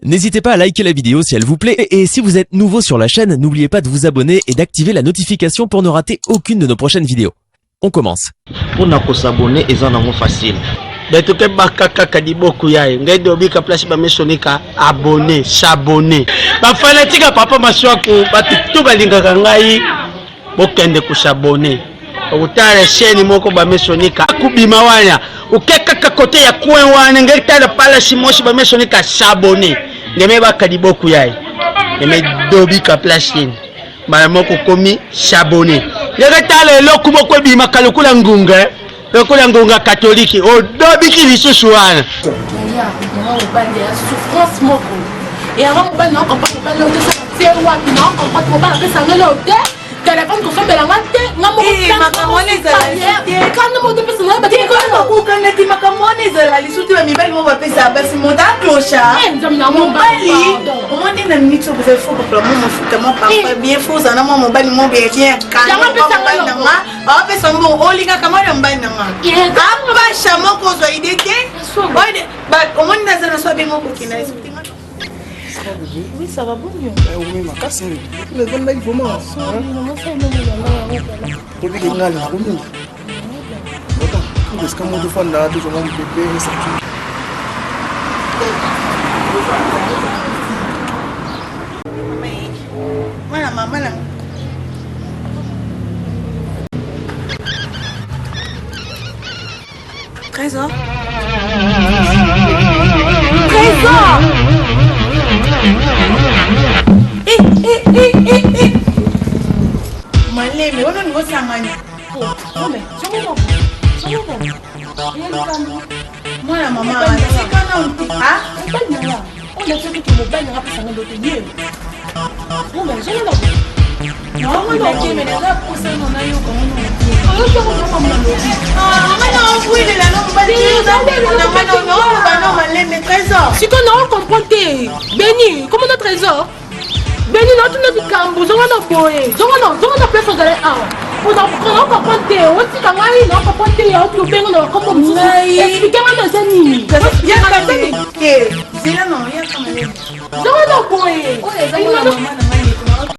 N'hésitez pas à liker la vidéo si elle vous plaît et si vous êtes nouveau sur la chaîne, n'oubliez pas de vous abonner et d'activer la notification pour ne rater aucune de nos prochaines vidéos. On commence. Pona ko s'abonner eza nango facile. Betoke baka kaka liboku yaye ngai dobika place bamesonika abonne s'abonne bafanatika papa maswaku bato tu balingaka ngai bokende kosabone okotala chaîne moko bamesonika kubima wana oke kaka kote ya coin wana ngai tala palasi mosi bamesonika s'abonne ngeme baka liboku yaye ngeme dobika place yeni mbala moko okomi s'abonne ngeke tala eloko moko ebimaka lokola ngunga eh. Lokola ngonga katoliki odobiki lisusu wana. Yaya, mama mobali ya souffrance moko. Eyanga mobali na comprendre mobali oyo tosala te wapi na comprendre mobali apesa ngai leo te telefone kosombela nga te nga moko eh, makambo wana ezala kanda moko topesa ngai batikokanda te makambo wana ezala lisusu te bamibali moko bapesa basi moto aclocha eh, mobali omoni na minute oyo bozali fo kokola mwa mafuta mwa parfum eh. bien fo ozala na mwa mobali mwa bien bien kanda mobali na nga Awapesa mbongo olingaka mwana mobali na nga apasha moko ozwa ide te omoni naza na so abenga okokenda esprit Oui, ça va bon mieux. Oui, makasi. Navandaki vraiment. Tobiki nga na mingi. Attends, esika moko tofanda tozonga mopepe esaki. Mwana mama na Trésor Trésor Eh, eh, eh, eh, eh Maleme, wana ngosangani. Mwana mama wana, tika na ah? Mobali nanga apesa nga ndoto ye sikoyo nao comprendre te beni komona trésor beni naotuna likambo zonga na boye zonga na place ozali awa nao comprendre te otika ngai nao comprendre te yaoki obenga na bakombo mosusu explike ngai naza nini zonga na boye.